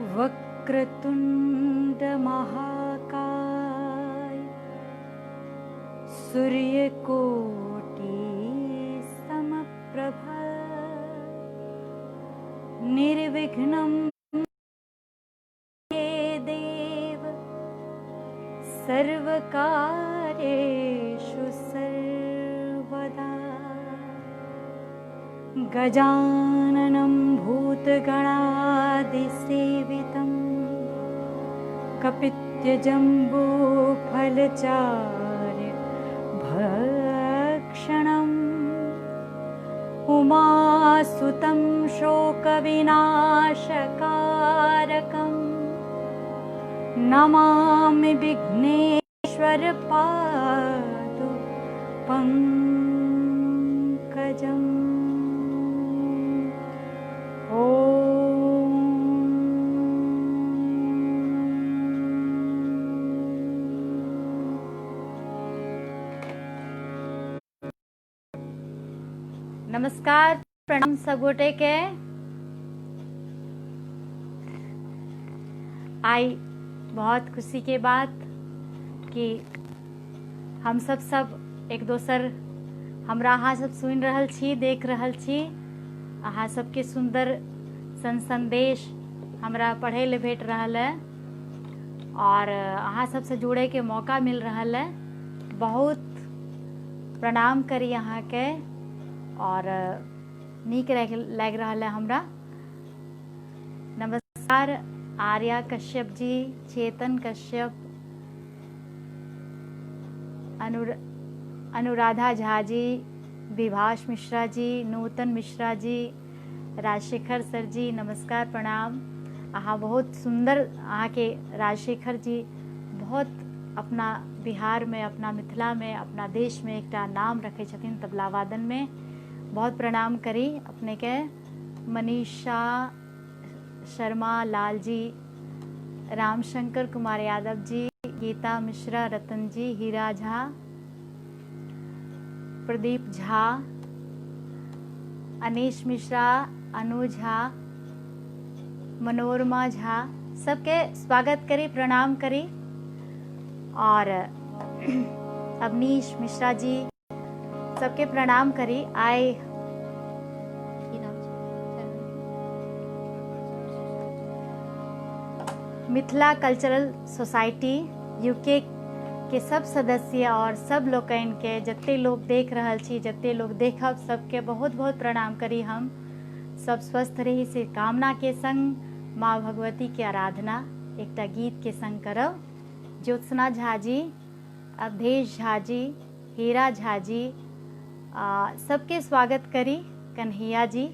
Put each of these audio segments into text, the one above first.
वक्रतुण्ड महाकाय सूर्यकोटि समप्रभ निर्विघ्नं देव सर्वकार्येषु सर्वदा। गजाननं भूतगणादिसेवितं कपित्यजम्बूफलचार्य भक्षणम् उमासुतं शोकविनाशकारकं नमामि विघ्नेश्वर पादु पङ्कजम्। ॐ। नमस्कार, प्रणाम सब गोटे के। आई बहुत खुशी के बात कि हम सब सब एक दोसर हमरा अहाँ सब सुनि रहल छी, देख रहल छी। अहाँ सबके सुंदर सन संदेश हमरा पढ़ै लए भेट रहल है और अहाँ सबसे जुड़े के मौका मिल रहल है। बहुत प्रणाम करी अहाँके और नीक लागि रहल है हमरा। नमस्कार आर्या कश्यप जी, चेतन कश्यप, अनुराधा झा जी, विभाष मिश्रा जी, नूतन मिश्रा जी, राजशेखर सर जी, नमस्कार प्रणाम। अहाँ बहुत सुंदर, अहाँके राजशेखर जी बहुत अपना बिहार में, अपना मिथिला में, अपना देश में एकटा नाम रखै छथिन तबला वादन में। बहुत प्रणाम करी अपने के। मनीषा शर्मा लाल जी, रामशंकर कुमार यादव जी, गीता मिश्रा रतन जी, हीरा झा, प्रदीप झा, अनीश मिश्रा, अनु झा, मनोरमा झा, सबके स्वागत करी, प्रणाम करी। और अवनीश मिश्रा जी, सबके प्रणाम करी। आइ मिथिला कल्चरल सोसाइटी यूके के सब सदस्य और सब लोकनि के, जते लोग देख रहल छी, जते लोग देखब, सबके बहुत बहुत प्रणाम करी। हम सब स्वस्थ रही से कामना के संग माँ भगवती के आराधना एकटा गीत के संग करब। ज्योत्सना झा जी, अवधेश झा जी, हीरा झा जी, सबके स्वागत करी। कन्हैया जी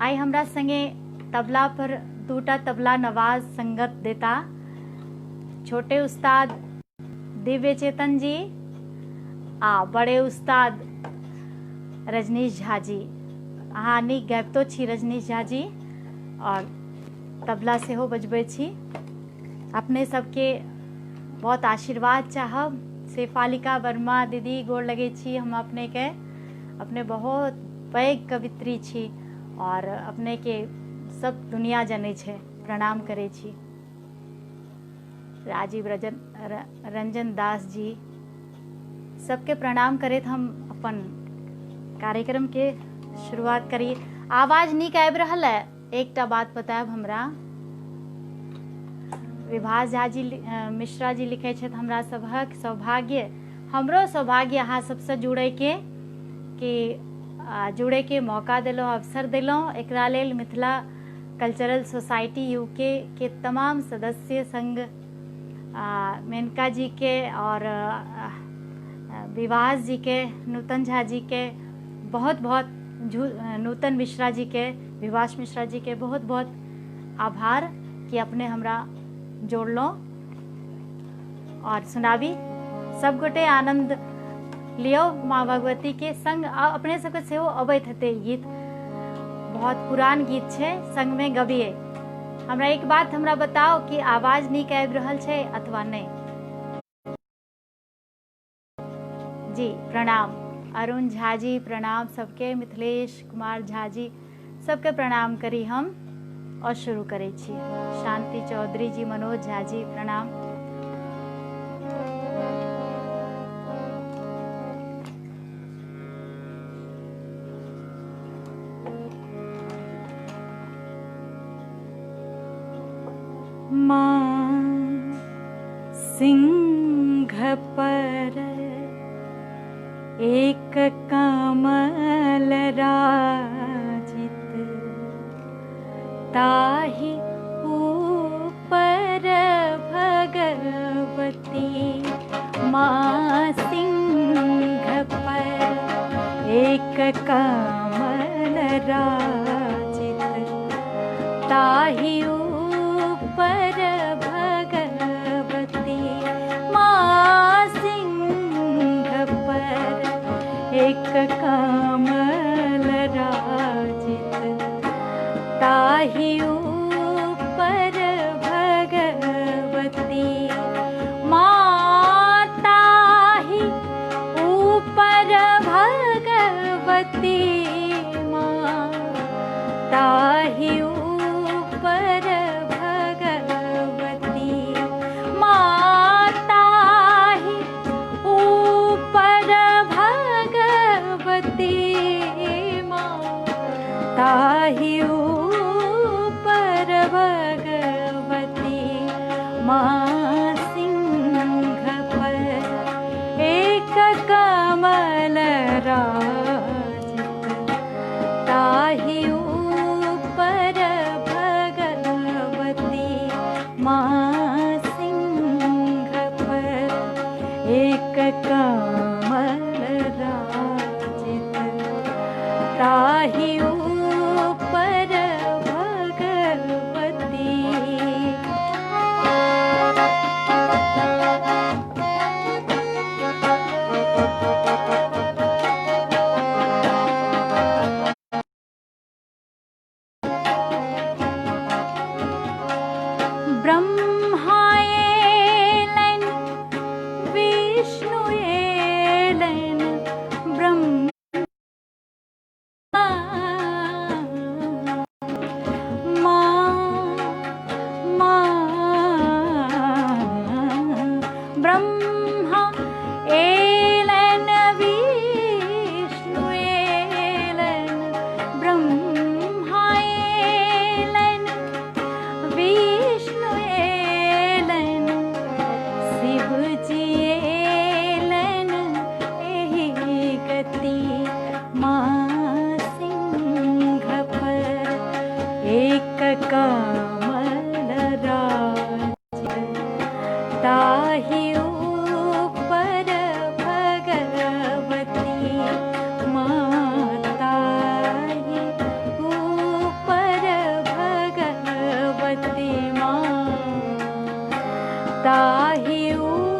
आइ हमरा संगे तबला पर दूटा तबला नवाज संगत देता, छोटे उस्ताद दिव्य चेतन जी आ बड़े उस्ताद रजनीश झा जी। अहाँ नीक गाबितो छी रजनीश झा जी और तबला सेहो बजबै छी। अपने सबके बहुत आशीर्वाद चाहब। शेफालिका वर्मा दीदी गोर लगै छी हम अपने के। अपने बहुत पैघ कवित्री छी और अपने के सब दुनिया जनै छै, प्रणाम करै छी। राजीव रंजन दास जी, सबके प्रणाम करैत हम अपन कार्यक्रम के शुरुआत करी। आवाज नीक आबि रहल है? एकटा बात बतायब हमरा। विभास झा जी मिश्रा जी लिखै छथि, हमरा सभक सौभाग्य, हमरो सौभाग्य अहाँ सबसँ जुड़ैके कि जुड़ैके मौका देलहुँ, अवसर देलहुँ। एकरा लेल मिथिला कल्चरल सोसाइटी यूके के तमाम सदस्य संग मेनका जी के और विभास जी के, नूतन झा जी के बहुत बहुत, नूतन मिश्रा जी के, विभास मिश्रा जी के बहुत बहुत आभार कि अपने हमरा जोड़लहुँ। और सुनाबी सब गोटे आनंद लियौ माँ भगवती के संग। अपने सबके सेहो अबैत हेतै गीत, बहुत पुरान गीत छै, संग में गबियै। हमरा एक बात हमरा बताओ कि आवाज नीक आबि रहल छै अथवा नहि? जी प्रणाम अरुण झा जी, प्रणाम सबके। मिथिलेश कुमार झा जी, सबके प्रणाम करी हम। और शुरू करै छी। शांति चौधरी जी, मनोज झा जी प्रणाम। माँ सिंह पर एक कमल राजित, ताहि ऊपर भगवती। माँ सिंह पर एक कमल राजित, ताहि ऊपर भगवती। माँ सिंह पर एक कमल राजित, ताहि ऊपर भगवती। माँ ताहि ऊपर भगवती। माँ ताहि ऊपर भगवती। माँ ताहि ऊपर भगवती। माँ ताहि ऊपर भगवती। माँ सिंह पर एक कमल राजित, ताहि ऊपर भगवती। माँ सिंह पर एक कमल राजित, ताहि ऊपर भगवती। ब्रह्मा एलन विष्णु एलन ब्रह्मा माँ माँ ब्रह्मा एलन विष्णु एलन ब्रह्मा एलन विष्णु एलन शिवजी एलन एहि गति। माँ सिंह पर एक कमल राज, ताहि ऊपर भगवती। माँ ताहि ऊपर भगवती। माँ ताहि ऊपर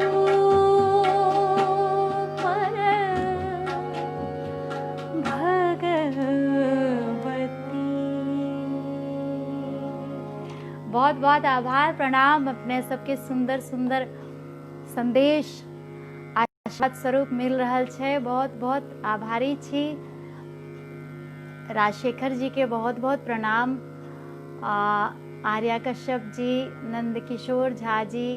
भगवती। बहुत बहुत आभार, प्रणाम। अपने सबके सुंदर सुंदर संदेश आशीर्वाद स्वरूप मिल रहल छै, बहुत बहुत आभारी छी। राजशेखर जी के बहुत बहुत प्रणाम। आर्या कश्यप जी, नंदकिशोर झा जी,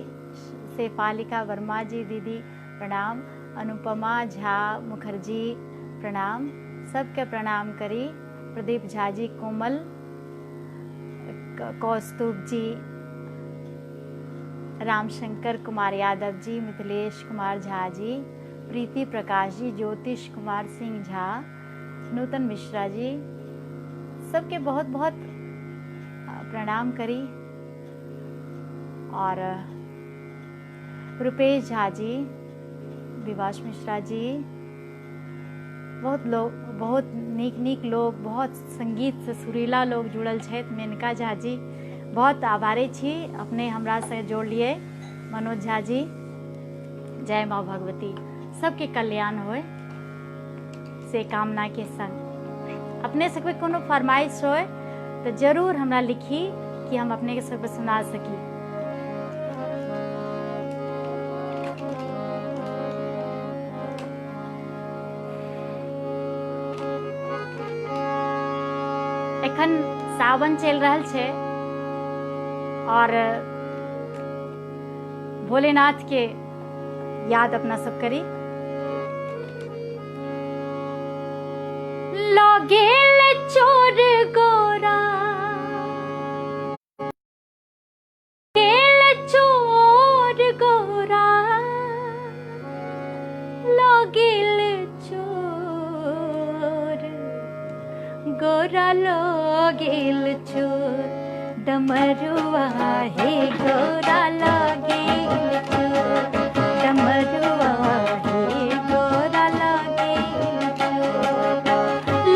शेफालिका वर्मा जी दीदी प्रणाम, अनुपमा झा मुखर्जी प्रणाम, सबके प्रणाम करी। प्रदीप झा जी, कोमल, कौस्तुभ जी, रामशंकर कुमार यादव जी, मिथिलेश कुमार झा जी, प्रीति प्रकाश जी, ज्योतिष कुमार सिंह झा, नूतन मिश्रा जी, सबके बहुत बहुत प्रणाम करी। और रुपेश झा जी, विवास मिश्रा जी, बहुत लोग, बहुत नीक नीक लोग, बहुत संगीत से सुरीला लोग जुड़ल छथि। मेनका झा जी, बहुत आभारी छी अपने हमरा से जोड़लिए। मनोज झा जी, जय माँ भगवती, सबके कल्याण होए से कामना के संग। अपने सबके कोनो फरमाइश होए तो जरूर हमरा लिखी कि हम अपने के सबके सुना सकी। एखन सावन चलि रहल छै, आओर भोलेनाथके याद अपना सब करी। लगेल चोर गोरा, गेल चोर गोरा, लगेल चोर गोरा, लगेल चोर डमरुआ हे गोरा, लगेल चोर डमरुआ हे गोरा, लगेल चोर,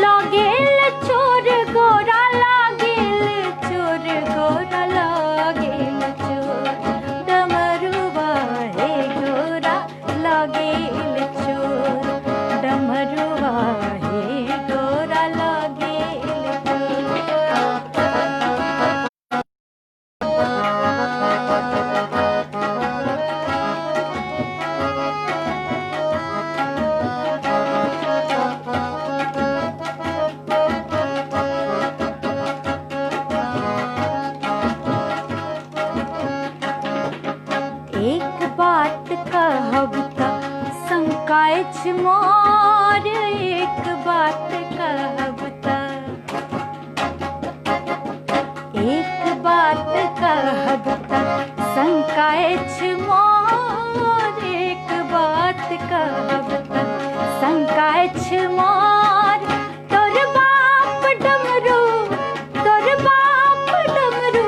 लगेल चोर गोरा, लगेल चोर गोरा, लगेल चोर डमरुआ हे गोरा, लगेल चोर डमरुआ हे गोरा, लगेल चोर। एक बात कहब त शंका अछि मोर, एक बात कहब त, एक बात कहब त शंका अछि मोर, एक बात कहब त शंका अछि मोर, तोर बाप डमरू, तोर बाप डमरू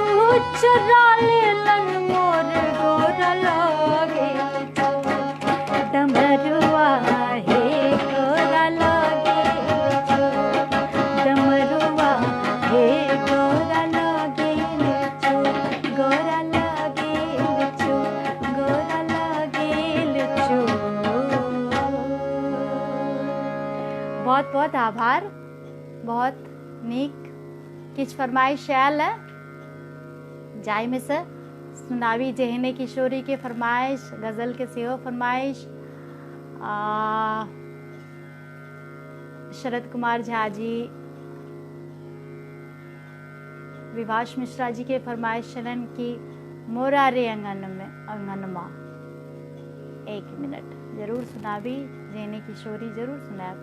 चुरा लेलन मोर गोरा, लगेल चोर डमरुआ हे गोरा, लगेल चोर डमरुआ हे गोरा, लगेल चोर गोरा, लगेल चोर गोरा, लगेल चोर। बहुत बहुत आभार, बहुत नीक किछु फरमाइश आयल है जाहिमे से सुनाबी जेहने किशोरी के फरमाइश, गजल के सेहो फरमाइश, शरद कुमार झा जी, विभाष मिश्रा जी के फरमाइश छलनि कि मोरा रे अंगन में अंगनमा। एक मिनट जरूर सुनाबी जेहने किशोरी, जरूर सुनाब।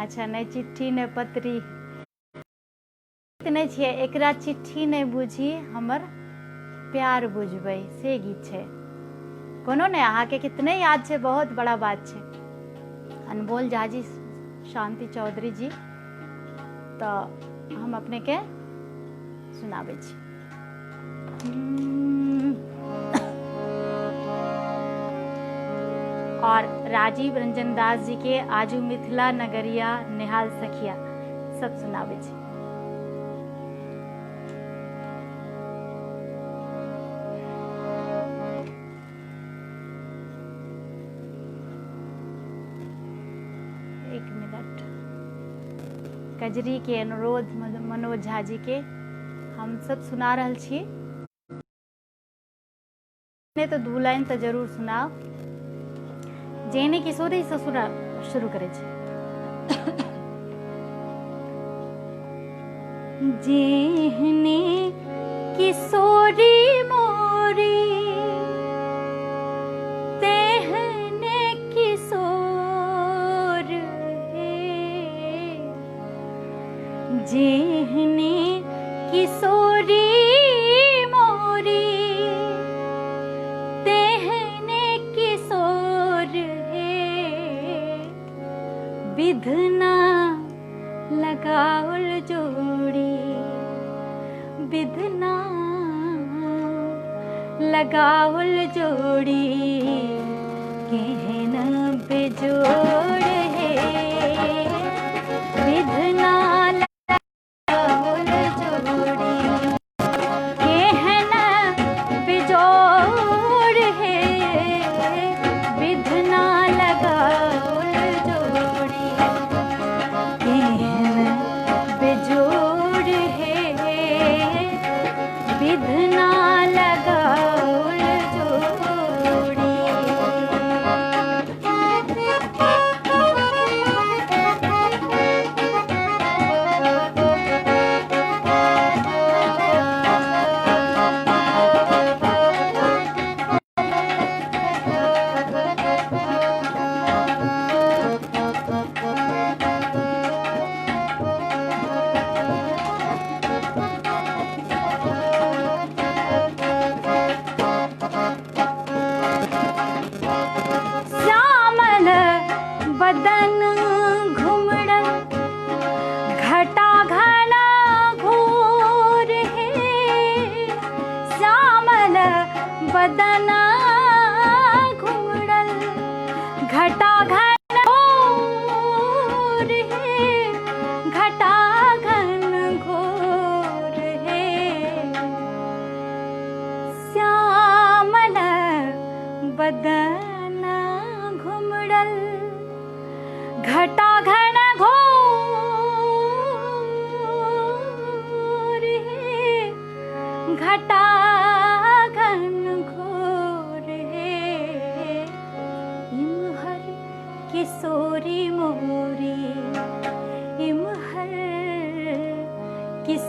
अच्छा, नहि चिट्ठी नहि पत्री नहि छियै, एकरा चिट्ठी नहि बुझी हमर प्यार बुझबै, से गीत छै। कोनो नहि, अहाँके कितने याद छै, बहुत बड़ा बात छै। अनमोल झा जी, शांति चौधरी जी, तऽ हम अपनेके सुनाबै छी। और राजीव रंजन दास जी के आजू मिथिला नगरिया निहाल सखिया सब सुनाबै छी। एक मिनट, कजरी के अनुरोध मनोज झा जी के हम सब सुना रहल छी। नहि तऽ दू लाइन तऽ जरूर सुनाउ। जेने किशोरी से सुना शुरू करै छी। जेहने किशोरी मोरी तेहने किशोर हे, जेहने किशोरी मोरी तेहने किशोर हे, विधना लगाउल जोड़ी, विधना लगाउल जोड़ी केहन बेजोड़ हे, विधना लगाउल जोड़ी केहन बेजोड़ हे, विधना लगाउल जोड़ी केहन बेजोड़ हे, विधना लगाउल जोड़ी।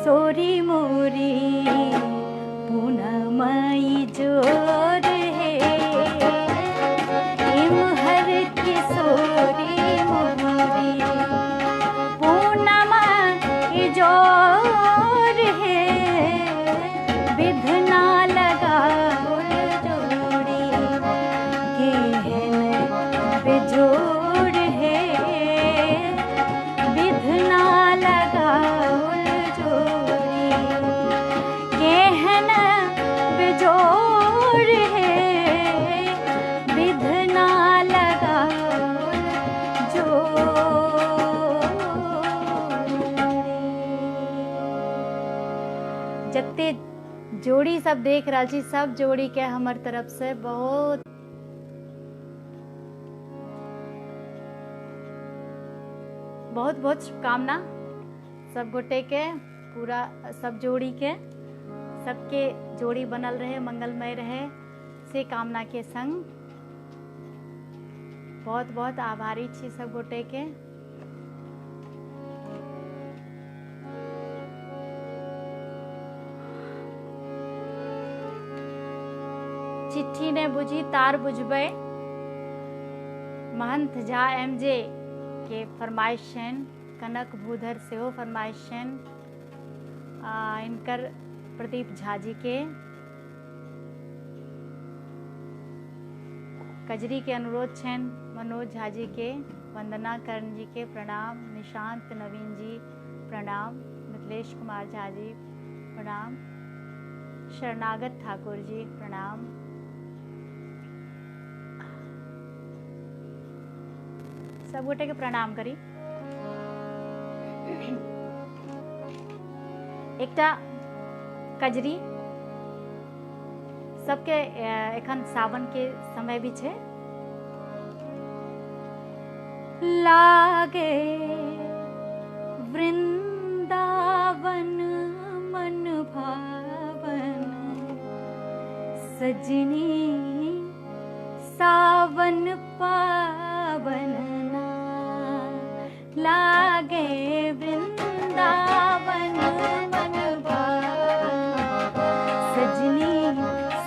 किशोरी मोरी पूनमई जोर हे, इमहर किशोरी मोरी पूनमई जोर हे, विधना लगाओल जोड़ी केहन बेजोड़ हे, विधना लगाओल जोड़ी केहन बेजोड़ हे, विधना लगाओल जोड़ी। जते जोड़ी सब देख रहल छी सब जोड़ी के हमर तरफ से बहुत बहुत बहुत शुभकामना सब गोटे के, पूरा सब जोड़ी के, सबके जोड़ी बनल रहे, मंगलमय रहे से कामना के संग बहुत बहुत आभारी छी सब गोटे के। चिट्ठी ने बुझी तार बुझबै, महंत झा एम जे के फरमाइश छनि, कनक भूधर सेहो फरमाइश छनि, इनकर प्रदीप झा जी के, कजरी के अनुरोध छनि मनोज झा जी के, वंदना कर्ण जी के प्रणाम, निशांत नवीन जी प्रणाम, मिथिलेश कुमार झा जी प्रणाम, शरणागत ठाकुर जी प्रणाम। सब गोटे के प्रणाम करी। एकटा कजरी सबके एखन सावन के समय भी छै। लागे वृंदावन मन भावन सजनी सावन पावन ना, लागे वृंदावन मन भावन सजनी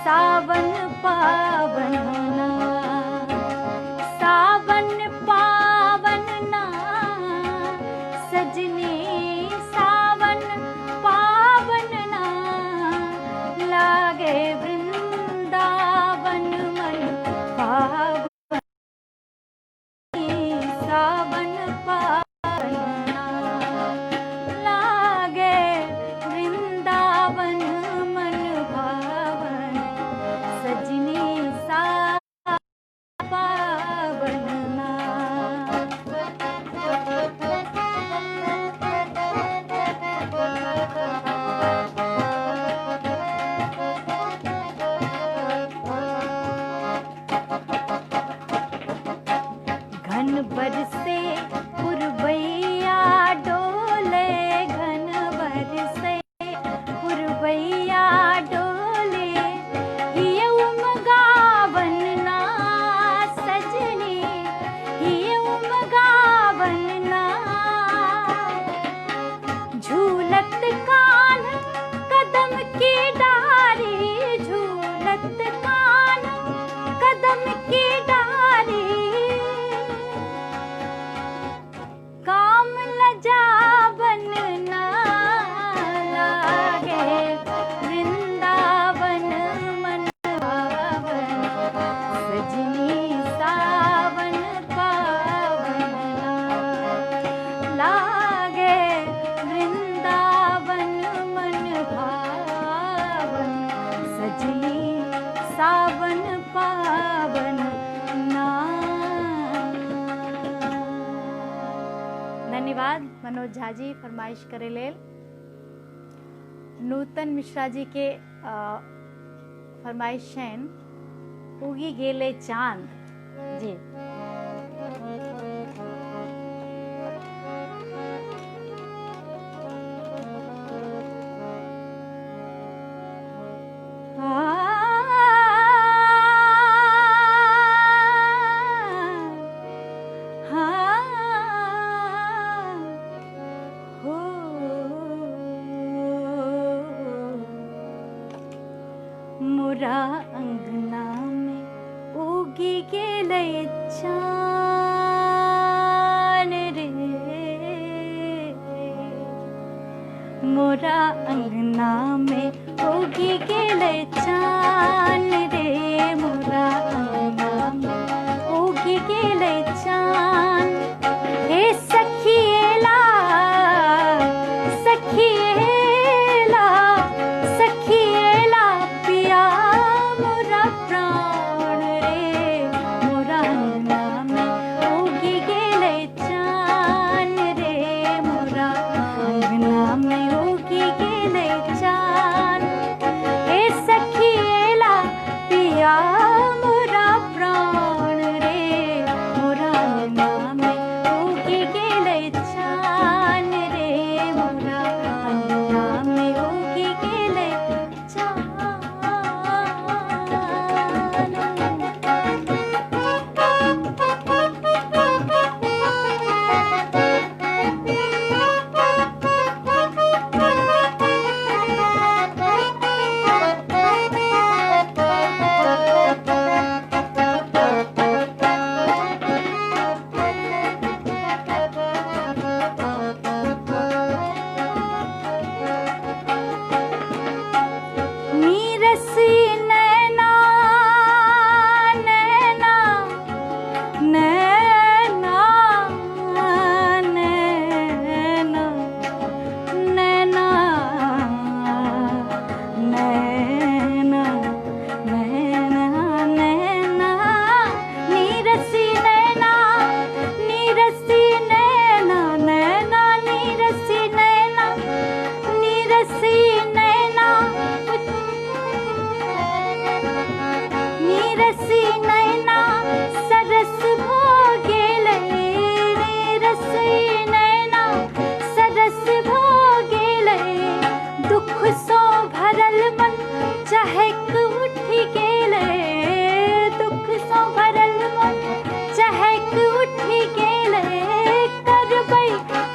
सावन पावन ना, सावन पावन ना सजनी सावन पावन ना, लागे वृंदावन मन भावन सावन पावन ना, लागे वृंदावन मन भावन सजनी सावन पावन ना। घन बरसे पुरबैया डोले, घन बरसे पुरबैया डोले, हियउम गावन ना सजनी, हियउम गावन ना, झूलत कान कदम की डारी, झूलत कान कदम की डारी, काम लजावन ना, लागे वृंदावन मन भावन सजनी सावन पावन ना, लागे वृंदावन मन भावन सजनी सावन पावन ना। धन्यवाद मनोज झा जी फरमाइश करे लेल। नूतन मिश्रा जी के फरमाइश छनि उगी गेले चांद जी। हो। मोरा अंगना में उगी गेलै चान रे, मोरा अंगना में उगी गेलै चान रे, मोरा अंगना में उगी गेलै चान। हे सखिएला सखिएला सखिएला पिया मोरा प्राण रे, मोरा अंगना में उगी गेलै चान रे, मोरा अंगना में उगी गेलै चान। हे सखिएला पिया मोरा प्राण रे, मोरा अंगना में उगी गेलै चान रे, मोरा अंगना में उगी गेलै चान। नीरसी नैना नैना नैना नैना नैना नैना नैना नैना, नीरसी नैना नीरसी नैना नैना नीरसी नैना नीरसी नैना नीरसी नैना सरस भो गेलै, नीरसी नैना सरस भो गेलै, दुख सो भरल मन चहक उठि गेलै, दुख सो भरल मन चहक उठि गेलै। करबै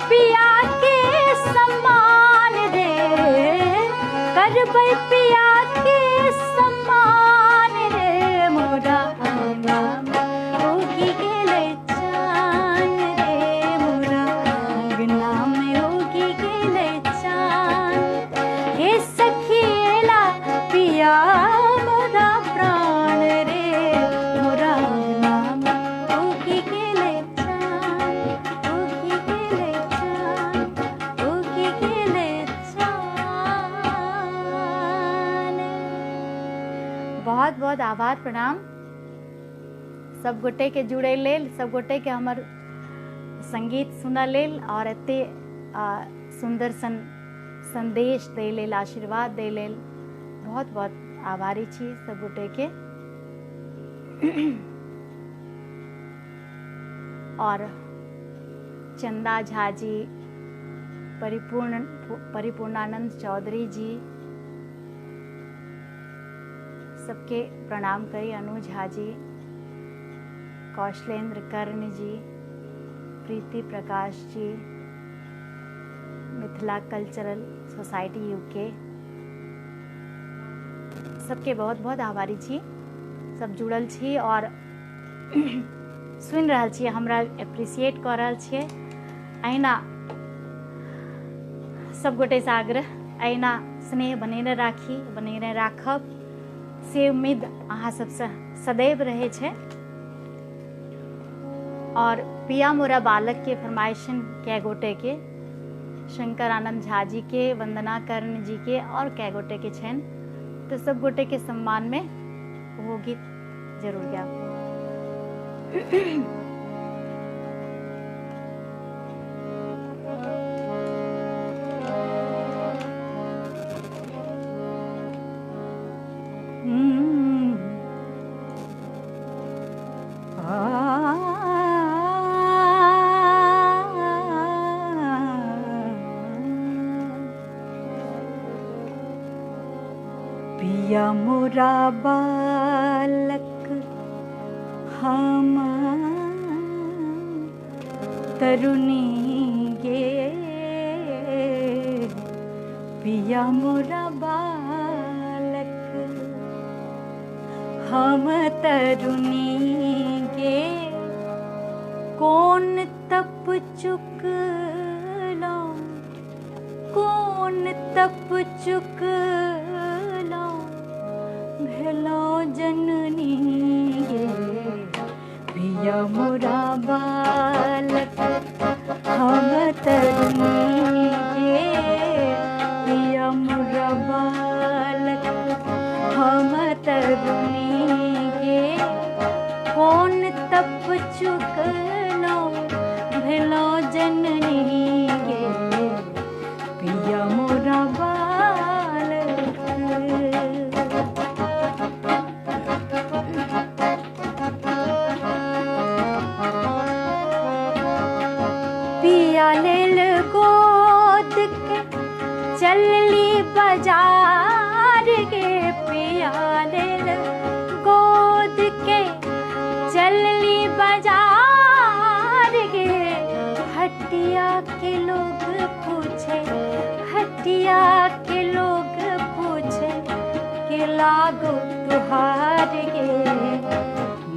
पिया के सम्मान रे, करबै पिया के सम्मान रे, मोरा अंगना में उगी गेलै चान रे, मोरा अंगना में उगी गेलै चान। हे सखिएला पिया मोरा प्राण रे, मोरा अंगना में उगी गेलै चान, उगी गेलै चान, उगी गेलै चान। बहुत बहुत आभार, प्रणाम सब गोटे के जुड़े लेल, सब गोटे के हमर संगीत सुनऽ लेल और एते सुन्दर सन संदेश दै लेल, आशीर्वाद दै लेल बहुत बहुत आभारी छी सब गोटे के। और चंदा झा जी, परिपूर्णानंद चौधरी जी, सबके प्रणाम करी। अनु झा जी, कौशलेंद्र कर्ण जी, Preeti Prakash ji, Mithila cultural society UK, सबके बहुत बहुत आभारी छी। सब जुड़ल छी और सुनि रहल छी, हमरा एप्रिसिएट कऽ रहल छियै। अहिना सब गोटेसँ आग्रह, अहिना स्नेह बनेने राखी, बनेने राखब, से उम्मीद अहाँ सबसँ सदैव रहै छै। और पिया मोरा बालक के फरमाइशन कै गोटे के, शंकर आनंद झा जी के, वंदना कर्ण जी के और कै गोटे के छनि, तो सब गोटे के सम्मान में वो गीत जरूर गायब। पिया मोरा बालक हम तरुणी गे, पिया मोरा बालक। हम तरुणी गे, कोन तप चुकलहुँ, कोन तप चुकलहुँ भेलहुँ जननी गे, पिया मोरा बालक हम तरुणी गे, पिया मोरा बालक हम तरुणी गे, कोन तप चुकलहुँ भेलहुँ जननी गे, पिया मोरा बालक। पिया लेल गोद के चलली बाजार गे, पिया लेल गोद के चलली बाजार गे, हटिया के लोग पूछे, हटिया के लोग पूछे के लागो तुहार गे,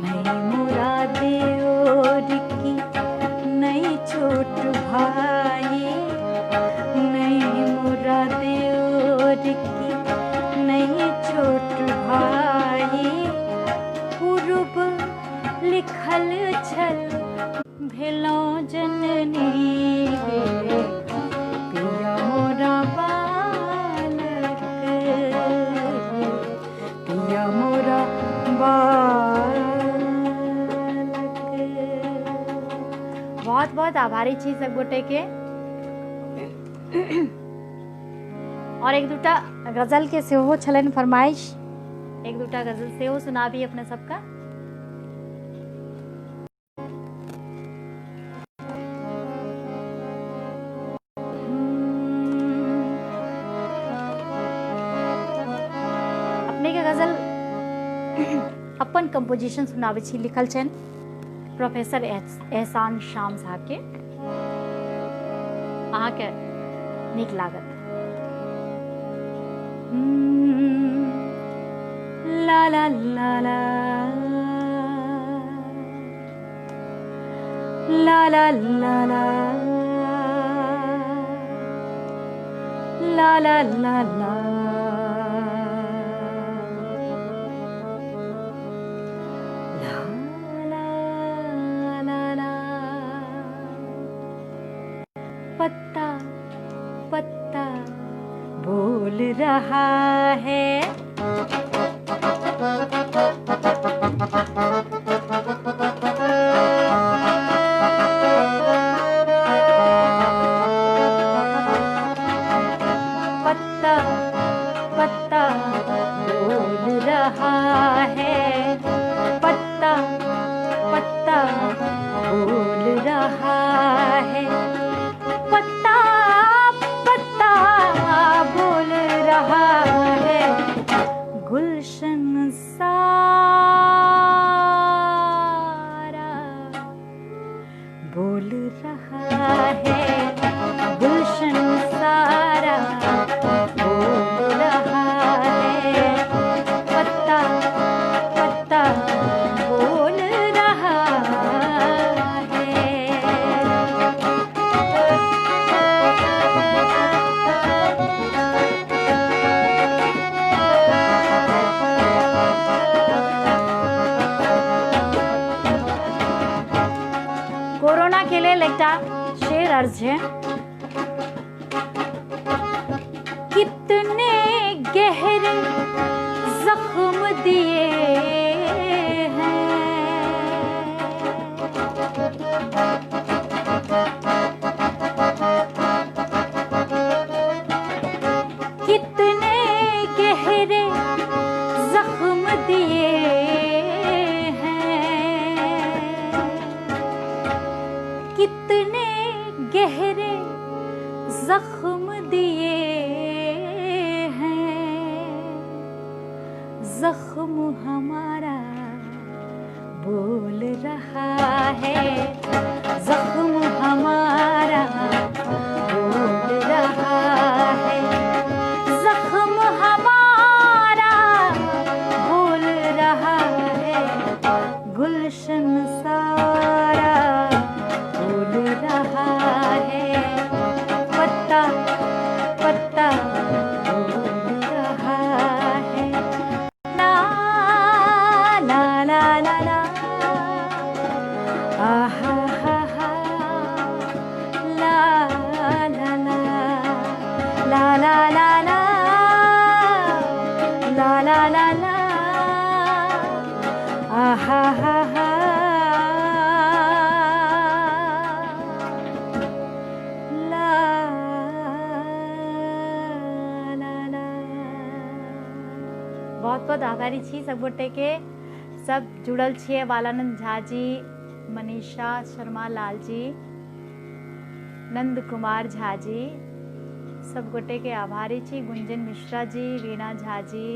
नहीं मोरा देओर की नहीं छोट भाई, नहीं मोरा देओर की नहीं छोट भाई, पूर्व लिखल छल भेलहुँ जननी गे, पिया मोरा बालक, पिया मोरा बालक। बहुत बहुत आभारी छी सब गोटे के। और एक दूटा गजल के सेहो छलनि फरमाइश, एक दूटा गजल सेहो सुनाबी अपने सबका। अपने के गजल अपन कंपोजिशन सुनाबै छी, लिखल छनि प्रोफेसर एहसान शाम साहब के, अहाँके नीक लागत। ला ला ला ला ला ला ला ला ला ला ला ला, ला ला। पत्ता पत्ता बोल रहा है, पत्ता पत्ता बोल रहा है, पत्ता पत्ता बोल रहा है, पत्ता पत्ता बोल रहा है, गुलशन सारा बोल रहा है, गुलशन सारा बोल रहा है, पत्ता पत्ता बोल रहा है। कोरोना के लेल एकटा शेर अर्ज है। कितने गहरे जख्म दिए हैं, कितने गहरे जख्म दिए हैं, कितने गहरे जख्म दिए हैं, जख्म हमारा बोल रहा है, जख्म हमारा बोल रहा है, जख्म हमारा बोल रहा ला ला ला ला ला ला ला आहा हा हा ला ला ला। बहुत बहुत आभारी छी सब गोटे के, सब जुड़ल छियै। बालानंद झा जी, मनीषा शर्मा लाल जी, नंद कुमार झा जी, सब गोटे के आभारी छी। गुंजन मिश्रा जी, वीणा झा जी,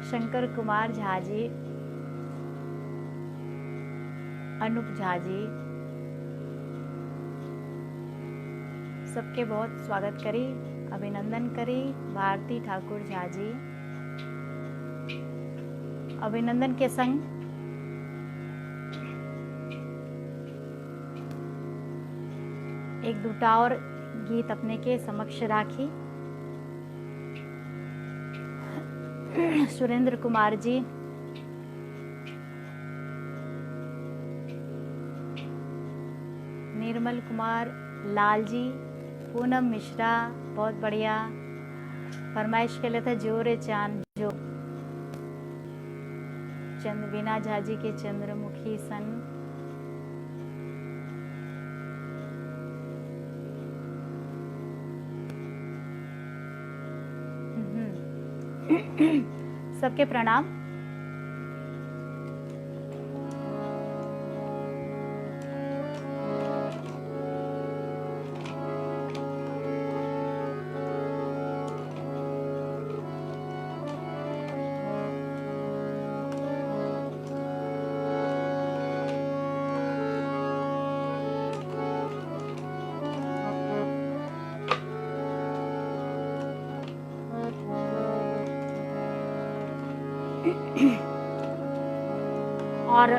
शंकर कुमार झा जी, अनूप झा जी, सबके बहुत स्वागत करी, अभिनंदन करी। भारती ठाकुर झा जी, अभिनंदन के संग एक दूटा और गीत अपने के समक्ष राखी। सुरेंद्र कुमार जी, निर्मल कुमार लाल जी, पूनम मिश्रा, बहुत बढ़िया फरमाइश के लिए था जोरे चांद जो। चंद वीणा झा जी के चंद्रमुखी सन। सबके प्रणाम। और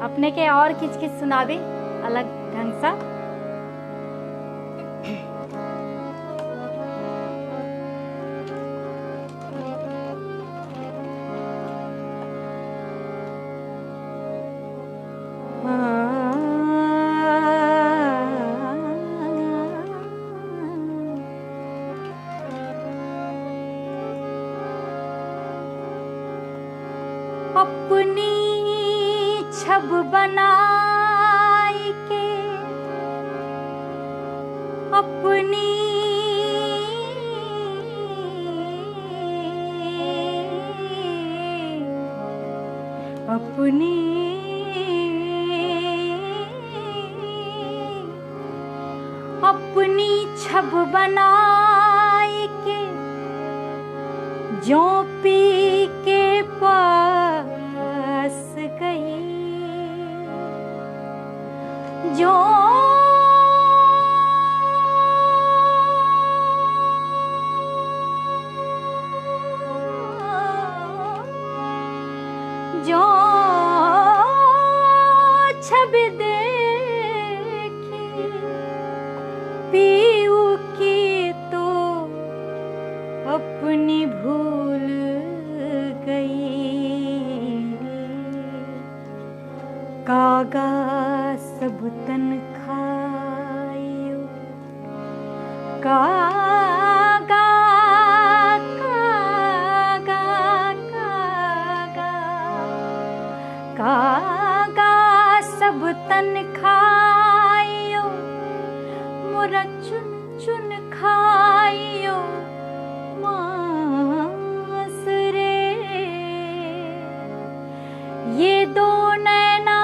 अपने के और किच किच सुनाबी अलग ढंग सा। अपनी छब बनाई के, अपनी अपनी अपनी छब बनाई के, जो पी के पास गई, जो जो छब देखी पीऊ की तो अपनी भूल गई। कागा सब तन खायो, कागा कागा कागा कागा सब तन खायो, मोरा चुन चुन खायो मांस रे। ये दो नैना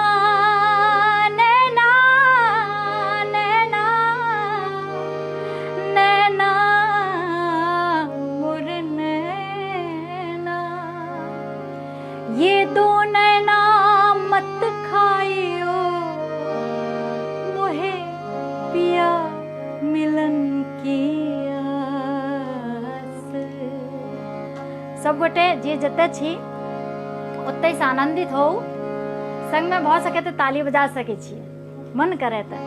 नैना नैना नैना सबगोटे जे जतऽ छी ओतहिसँ आनन्दित होउ। संगमे भऽ सकै तऽ ताली बजा सकै छी, मन करे तऽ।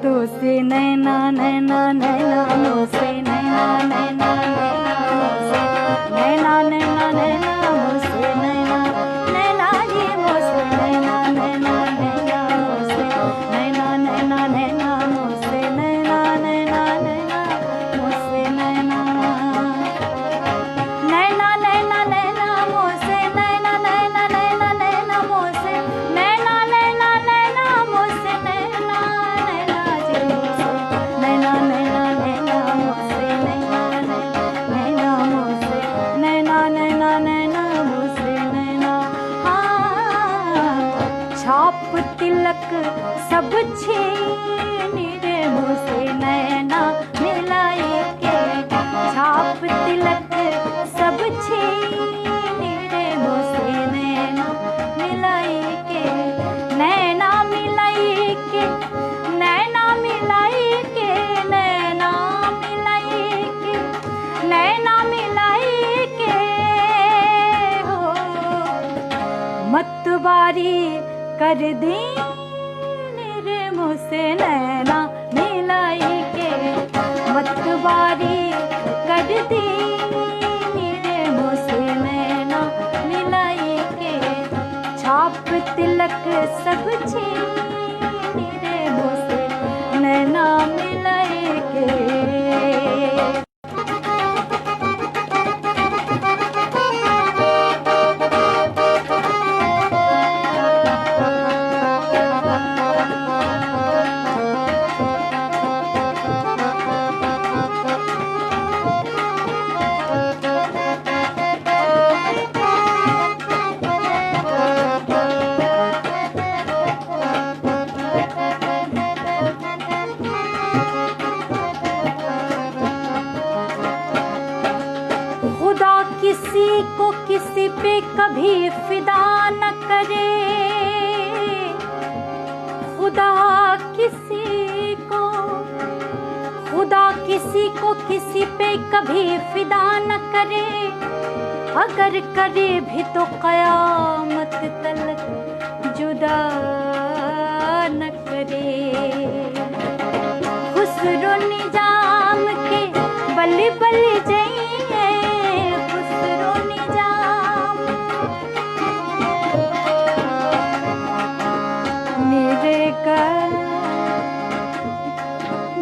तो से नैना नैना नैना मोसे नैना नैना नैना मोसे नैना नैना नैना मोसे नैना नैना जी मोसे नैना नैना नैना मोसे नैना नैना नैना मोसे नैना नैना नैना मोसे नैना नैना नैना नैना मोसे नैना नैना नैना नैना मोसे नैना नैना नैना मोसे नैना नैना जी मोसे नैना नैना नैना मोसे नैना नैना मोसे नैना नैना नैना मोसे नैना। हाँ छाप तिलक सब छीनी रे मोसे नैना मिलाई के, छाप तिलक सब छीनी रे मोसे नैना मिलाई के, नैना मिलाई के, नैना मिलाई के, नैना मिलाई के, नैना मिलाई के हो मतवारी कर दी रे मोसे नैना मिलाई के, मतवारी कर दी रे मोसे नैना मिलाई के, छाप तिलक सब छीनी रे मोसे नैना मिलाई के। खुदा किसी को किसी पे कभी फिदा न करे, खुदा किसी को, खुदा किसी को किसी पे कभी फिदा न करे, अगर करे भी तो कयामत तलक जुदा न करे। खुसरो निजाम के बल बल जाइए, खुसरो निजाम मेरे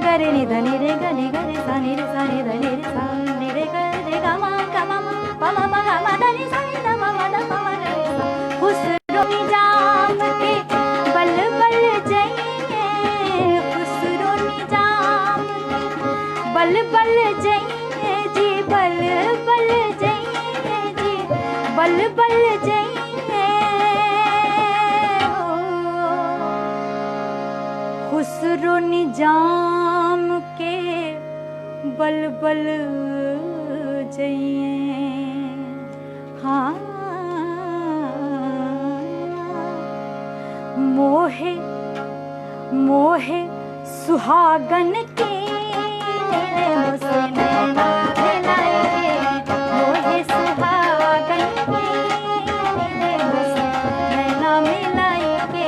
गरे नि धनी रे गने गरे सा नि रे सा नि धनी रे सा नि रे ग रे ग मा ग मा मा प म प ग म ध नि सा नि ध म म ध प म ग रे सा। खुसरो निजाम के बल बल जाइए, खुसरो निजाम के बल बल जाइए जी, बल बल जाइए जी, बल बल जाइए हो। खुसरो निजाम के बल बल जाइए। हाँ मोहे मोहे सुहागन के मोसे नैना मिलाए के, मोहे सुहागन के मोसे नैना मिलाए के,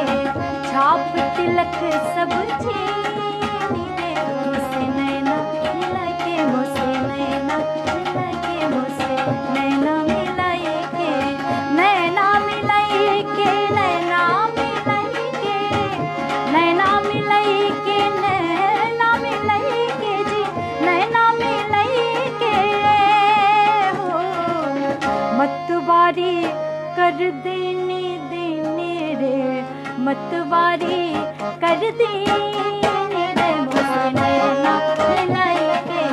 छाप तिलक सब छीनी रे मोसे नैना मिलाए के, मोसे नैना मिलाए के, मोसे नैना मिलाए के, नैना मिलाए के, नैना मिलाए के, नैना मिलाए के, नैना मिलाए के जी, नैना मिलाए के हो। मतवारी कर देने देने रे, मतवारी कर देने रे मोसे नैना मिलाए के,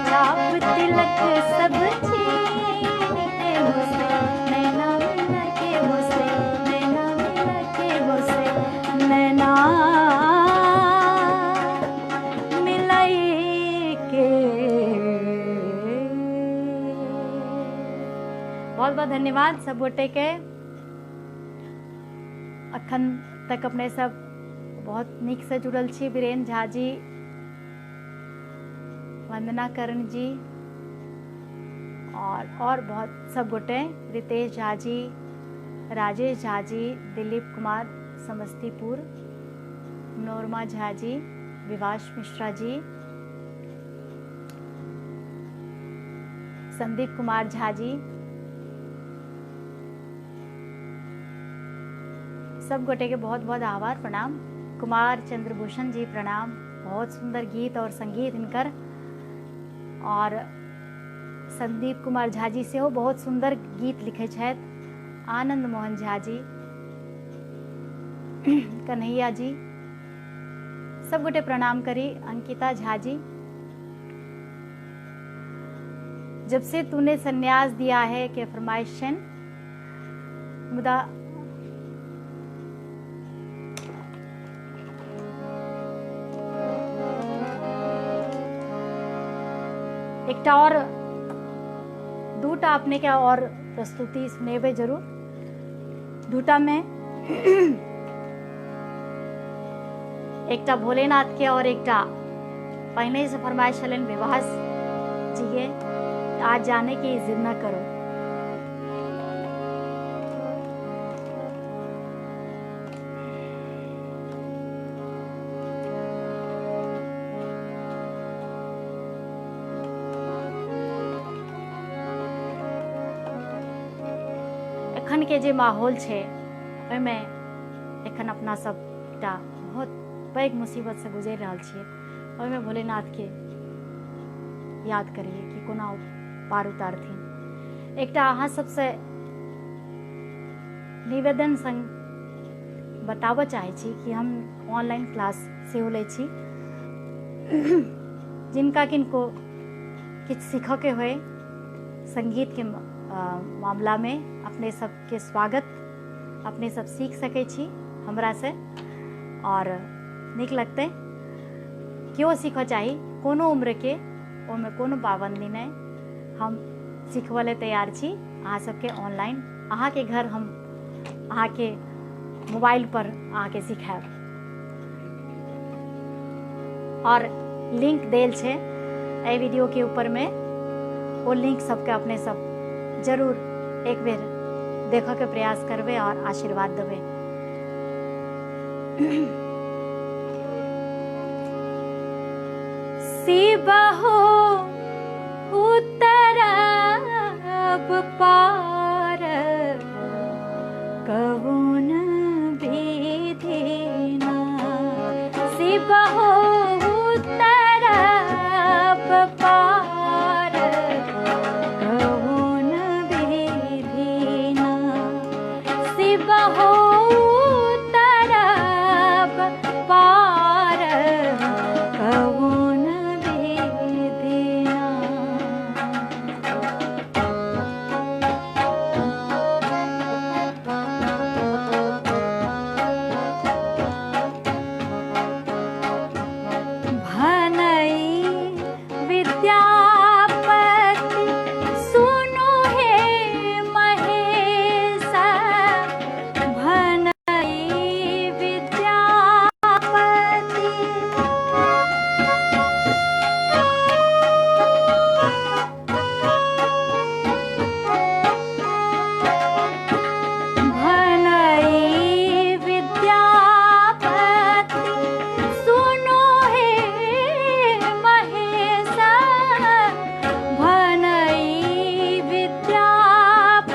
छाप तिलक सब छीनी रे मोसे नैना मिलाए के, मोसे नैना मिलाए के, मोसे नैना मिलाए के। बहुत बहुत धन्यवाद सब गोटे के। अखन तक अपने सब बहुत नीक से जुड़ल छी। वीरेंद्र झा जी, वंदना करण जी, आओर बहुत सब गोटे, रितेश झा जी, राजेश झा जी, दिलीप कुमार समस्तीपुर, मनोरमा झा जी, विवास मिश्रा जी, संदीप कुमार झा जी, सब गोटे के बहुत बहुत आभार, प्रणाम। कुमार चंद्रभूषण जी प्रणाम, बहुत सुंदर गीत और संगीत हिनकर। और संदीप कुमार झा जी सेहो बहुत सुंदर गीत लिखै छथि। आनंद मोहन झा जी, कन्हैया जी, सब गोटे प्रणाम करी। अंकिता झा जी, जब से तूने संन्यास दिया है के फरमाइश छनि, मुदा एकटा और दूटा अपने के और प्रस्तुति सुनेबै जरूर। दूटा में एकटा भोलेनाथ के और एकटा पहिने से फरमाइश छलनि विवाह जी के, आज जाने की जिद न करो। एखन के जे माहौल छै ओहिमे एखन अपना सब एकटा बहुत पैघ मुसीबत से गुजरि रहल छियै, ओहिमे भोलेनाथके याद करियै कि कोना ओ पार उतारथिन। एकटा अहाँ सबसँ निवेदन संग बताबऽ चाहै छी कि हम ऑनलाइन क्लास सेहो लै छी, जिनका किनको किछु सीखऽके होय संगीतके मामलामे, अपने सबके स्वागत, अपने सब सीख सकै छी हमरासँ और नीक लगतै। केओ सीखऽ चाही कोनो उम्रके, ओहिमे कोनो पाबंदी नहि, हम सिखबऽ लए तैयार छी अहाँ सबके। ऑनलाइन अहाँके घर हम अहाँके मोबाइल पर अहाँके सिखायब और लिंक देल छै एहि वीडियो के ऊपर में, ओ लिंक सबके अपने सब जरूर एक बेर देखऽ के प्रयास करबै और आशीर्वाद देबै। शिवहो उतरब पार कवन विधिना, शिवहो उतरब पार कवन विधिना, शिवहो उतरब पार कवन विधिना। भनई विद्यापति सुनो हे महेश, भनई विद्यापति, भनई विद्यापति सुनो हे महेश, भनई विद्यापति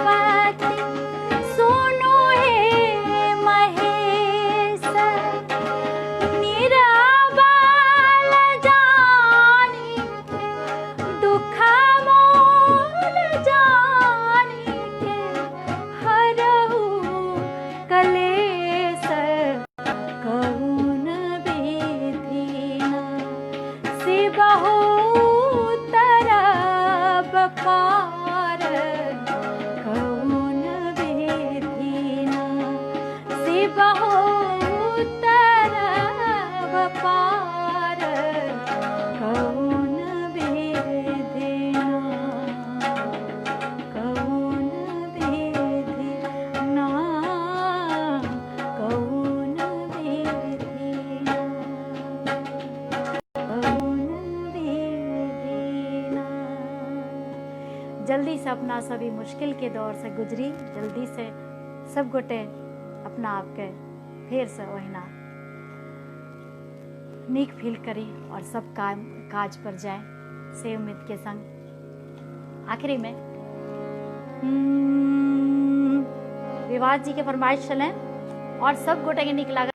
सुनो हे महेश, निराबाल जानी दुख मोल जानी के हरहु कलेश कहुन विधिना, शिवहु तरब पार कहुन विधिना, शिवहु तरब पार कहुन विधिना, कहुन विधिना, कहुन विधिना, कहुन विधिना। जल्दीसँ अपना सब ई मुश्किलके दौरसँ गुजरी, जल्दीसँ सब गोटे अपना आपके फेरसँ ओहिना नीक फील करी और सब काम काज पर जाए, से उम्मीद के संग आखिरी में विवाद जी के फरमाइश छलनि और सब गोटे के नीक लागल।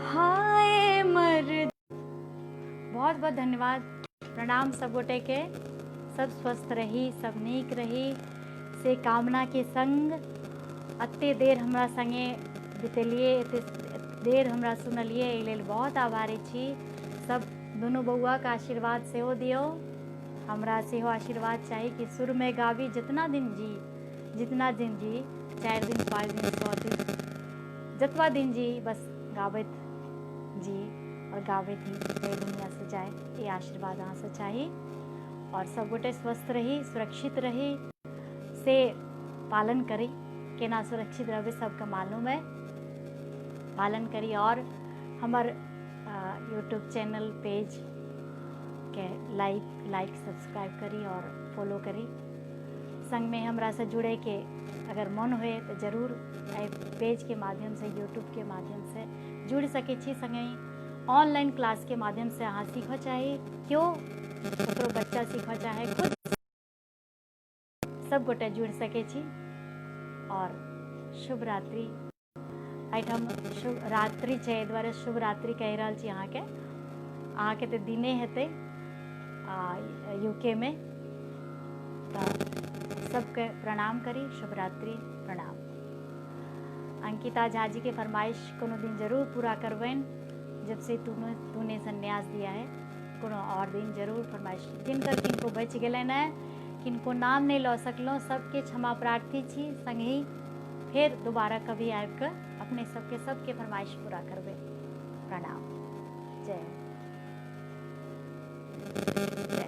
हाय मर, बहुत बहुत धन्यवाद, प्रणाम सब गोटे के। सब स्वस्थ रही, सब नीक रही से कामना के संग अते देर हमरा संगे बितेलिए, एते देर हमरा सुनलिए, एहि लेल बहुत आभारी छी। सब दुनू बौआके आशीर्वाद सेहो दियौ, हमरा सेहो आशीर्वाद चाही कि सुरमे गाबी जितना दिन जी, जितना दिन जी, 4 दिन 5 दिन 100 दिन, जतबा दिन जी बस गाबैत जी और गाबैत ही एहि दुनिया से जाए, ये आशीर्वाद अहाँ से चाही। और सब गोटे स्वस्थ रही, सुरक्षित रही, से पालन करी। केना सुरक्षित रहबै सबके मालूम है, पालन करी। और हमर यूट्यूब चैनल पेज के लाइक सब्सक्राइब करी और फॉलो करी। संग में हमरा से जुड़े के अगर मन होए तो जरूर एहि पेज के माध्यम से, यूट्यूब के माध्यम से जुड़ सकै छी। संगे ऑनलाइन क्लास के माध्यम से अहाँ सीखऽ चाही, क्यों ककरो बच्चा सीखऽ चाहे, खुद सब गोटे जुड़ सकै छी। और शुभ रात्रि। एहिठाम शुभ रात्रि छै, एहि दुआरे शुभ रात्रि कहि रहल छी अहाँके। अहाँके तऽ दिने हेतै यूके में, तऽ सबके प्रणाम करी, शुभ रात्रि, प्रणाम। अंकिता झा जी के फरमाइश कोनो दिन जरूर पूरा करबनि, जब से तूने संन्यास दिया है, कोनो और दिन जरूर फरमाइश। जिनकर किनको बचि गेलनि हेँ, किनको नाम नहि लऽ सकलहुँ, सबके क्षमा प्रार्थी छी। संगहि फेर दोबारा कभी आबि कऽ अपने सबके सबके फरमाइश पूरा करबै। प्रणाम, जय हो, जय।